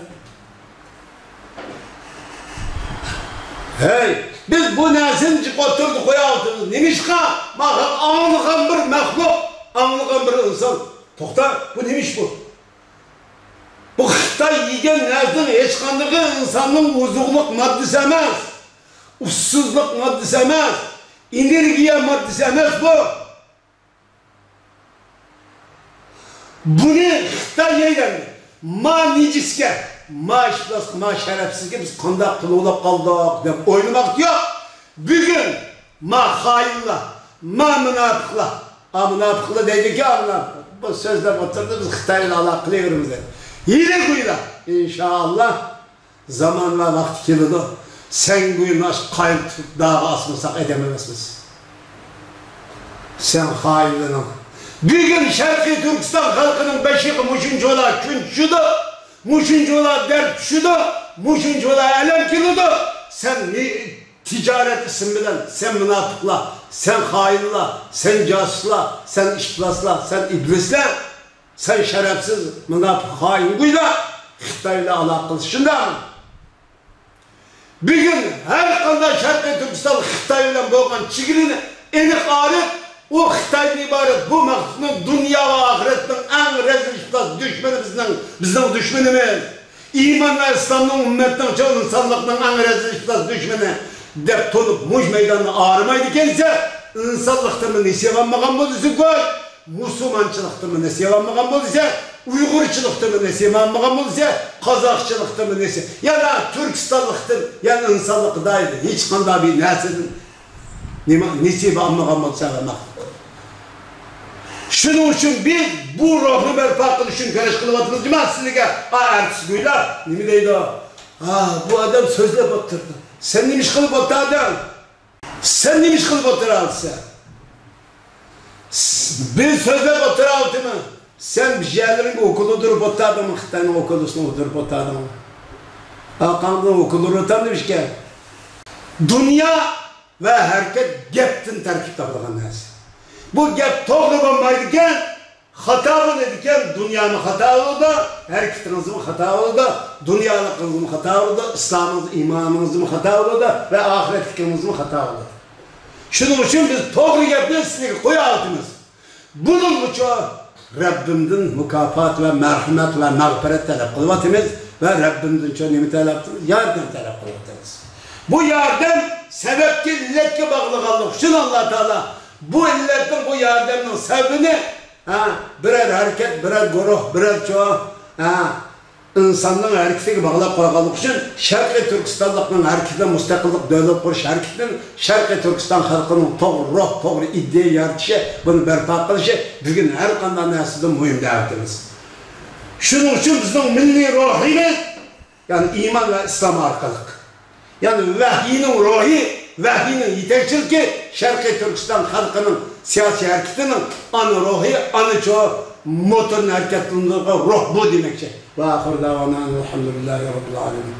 ھەي، بىز بۇ نەرسىنى جىق ئوتتۇرىدا قوياۋاتىمىز. نېمىشقا؟ مانا ئاڭلىغان بىر مەخلۇق، ئاڭلىغان بىر ئىنسان. توختا، بۇ نېمە ئىش بۇ؟ بۇ خىتاي يېگەن نەرسىنىڭ ھېچقاندىقى ئىنساننىڭ ئوزۇقلۇق ماددىسى ئەمەس، ئۇسسۇزلۇق ماددىسى ئەمەس، ئېنېرگىيە ماددىسى ئەمەس بۇ. بۇنى خىتاي يەيدۇ. ما نىجىسكە، ما ئىپلاسقا، ما شەرەپسىزگە بىز قانداق قىلىۋالاپ قالدۇق دەپ ئويلىماق يوق. بۈگۈن ما خائىنلار، ما مۇناپىقلار، ئا، مۇناپىقلار دەيدىكەن، ئا، مۇناپىق. بۇ سۆزلەپ ئولتۇردى، بىز خىتاي بىلەن ئالاقە قىلىۋېرىمىز دەپ. ھېلىگىلا، ئىنشائاللا، زامان ۋە ۋاقتى كېلىدۇ. سەڭگۈينى ئاشۇ قايىل تۇتۇپ داغا ئاسمىساق ئادەم ئەمەسمىز. سەن خائىنلىرىڭ. بۈگۈن شەرقىي تۈركىستان خەلقىنىڭ بېشىغا مۇشۇنچىۋالا كۈن چۈشىدۇ، مۇشۇنچىۋالا دەرد چۈشىدۇ، مۇشۇنچىۋالا ئەلەم كېلىدۇ. سەن نى-، تىجارەت ئىسمى بىلەن، سەن مۇناپىقلار، سەن خائىنلار، سەن جاسۇسلار، سەن ئىپلاسلار، سەن ئىبلىسلەر. سەن شەرەپسىز، مۇناپىق، خائىن گۇيلا خىتاي بىلەن ئالاقە قىلىش، شۇنداقمۇ؟ بۈگۈن ھەر قانداق شەرقىي تۈركىستان خىتاي بىلەن بولغان چېگرىنى ئېنىق ئايرىپ، ئۇ خىتايدىن ئىبارەت بۇ مەخلۇقنىڭ دۇنيا ۋە ئاخىرەتنىڭ ئەڭ رەزىل ئىپلاس دۈشمىنى بىزنىڭ، بىزنىڭ دۈشمىنىمىز. ئىمان ۋە ئىسلامنىڭ ئۈممەتنىڭ چوڭ ئىنسانلىقنىڭ ئەڭ رەزىل ئىپلاس دۈشمىنى دەپ تونۇپ مۇش مەيداننى ئارىمايدىكەنسە، ئىنسانلىقتىنمۇ نېسىۋە ئالمىغان بولىسىز گۇي. مۇسۇلمانچىلىقتىنمۇ نېسىۋە ئالمىغان بولسا، ئۇيغۇرچىلىقتىنمۇ نېسىۋە ئالمىغان بولسا، قازاقچىلىقتىنمۇ نېسىۋە، يەنە تۈركىستانلىقتىن، يەنە ئىنسانلىققا دائىر ھېچقانداق بىر نەرسىدىن نېمە، نېسىۋە ئالمىغان بولسا، مەخلۇق. شۇنىڭ ئۈچۈن بىز بۇ روھنى بەرپا قىلىش ئۈچۈن كۈرەش قىلىۋاتىمىز، جۇما سىلىگە. ئا، ئەرتىس گۇيلا نېمە دەيدۇ؟ ئا، بۇ ئادەم سۆزلەپ ئولتۇردى. سەن نېمە ئىش قىلىپ ئولتۇردۇڭ؟ سەن نېمە ئىش قىلىپ ئولتۇرالىسەن؟ س-، بىز سۆزلەپ ئولتۇراۋاتىمىز. سەن بىر يەرلىرىڭگە ئوكۇل ئۇدۇرۇپ ئولتۇردۇڭمۇ؟ خىتاينىڭ ئوكۇلىسىنى ئۇدۇرۇپ ئولتۇردۇڭمۇ؟ ئارقاڭدىن ئوكۇل ئۇرۇۋاتامدۇ ئىكەن؟ دۇنيا ۋە ھەرىكەت گەپتىن تەركىب تاپىدىغان نەرسە. بۇ گەپ توغرا بولمايدىكەن، خاتا بولىدىكەن، دۇنيامۇ خاتا بولىدۇ، ھەرىكىتىڭىزمۇ خاتا بولىدۇ، دۇنيالىقىڭىزمۇ خاتا بولىدۇ، ئىسلامىڭىز، ئىمانىڭىزمۇ خاتا بولىدۇ ۋە ئاخىرەتلىكىڭىزمۇ خاتا بولىدۇ. شۇنىڭ ئۈچۈن بىز توغرا گەپنى سىلەرگە قويۇۋاتىمىز. بۇنىڭ ئۈچۈن رەببىمدىن مۇكاپات ۋە مەرھەمەت ۋە مەغپىرەت تەلەپ قىلىۋاتىمىز ۋە رەببىمدىن شۇ نېمە تەلەپ قىلىمىز؟ ياردەم تەلەپ قىلىۋاتىمىز. بۇ ياردەم سەۋەبكە، ئىللەتكە باغلىغانلىق ئۈچۈن ئاللا تائالا بۇ ئىللەتنىڭ، بۇ ياردەمنىڭ سەۋەبىنى، ھە، بىرەر ھەرىكەت، بىرەر گۇرۇھ، بىرەر چوڭ، ھە، ئىنساننىڭ ھەرىكىتىگە باغلاپ قويغانلىقى ئۈچۈن شەرقىي تۈركىستانلىقنىڭ ھەرىكىتىنى، مۇستەقىللىق دۆلەت قۇرۇش ھەرىكىتىنىڭ شەرقىي تۈركىستان خەلقىنىڭ توغرا روھ، توغرا ئىدىيە يارىتىشى، بۇنى بەرپا قىلىشى بۈگۈن ھەر قانداق نەرسىدىن مۇھىم دەۋاتىمىز. شۇنىڭ ئۈچۈن بىزنىڭ مىللىي روھىمىز، يەنى ئىمان ۋە ئىسلام ئارقىلىق. يەنى ۋەھىينىڭ روھى، ۋەھىينىڭ يېتەكچىلىكى شەرقىي تۈركىستان خەلقىنىڭ سىياسىي ھەرىكىتىنىڭ ئانا روھى، ئانا چو موتورنى ھەرىكەتلەندۈرىدىغان روھ بۇ دېمەكچى. ۋە ئاخىر داۋانا ئەلھەمدۇلىللاھى رەببىل ئالەمىن.